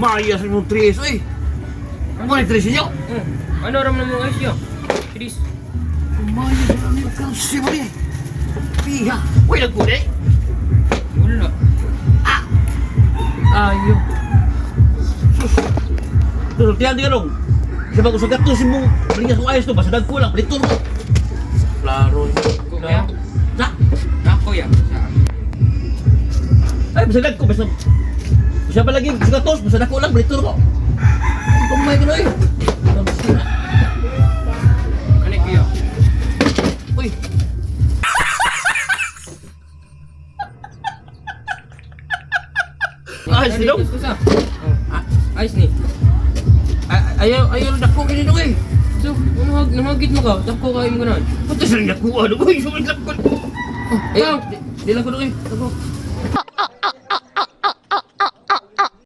Kumaya sa imong 3S, oy. Ano ni 3S niyo? Oh, ano ram na mong ayos yo? Chris. Kumaya sa imong kasi mo ni. Piha. Uy, nagkuni. Wala. Ayo. Sus. Sultihan di ka dong. Sa bago sa gatos mo, balikas ko ayos to, basta dagko lang, baliton ko. Klaro. Kuya? Na, Ako ya. Sa ay, basta dagko, basta. Basta pa lagi, sa gatos, basta dagko lang, baliton ko. Kumay ka na eh. Kani kuya. Uy. Ayos ni dong. Gusto sa. Oh, ayos ni. Ayaw, ayaw, dako kini dong eh. So, namahag namahagit mo ka. Dako kayo mo ganon. Punta sa dako, ano? Uy, sumit lang ko. Oh, Ay, ikaw. di lang ko dong eh. Dako.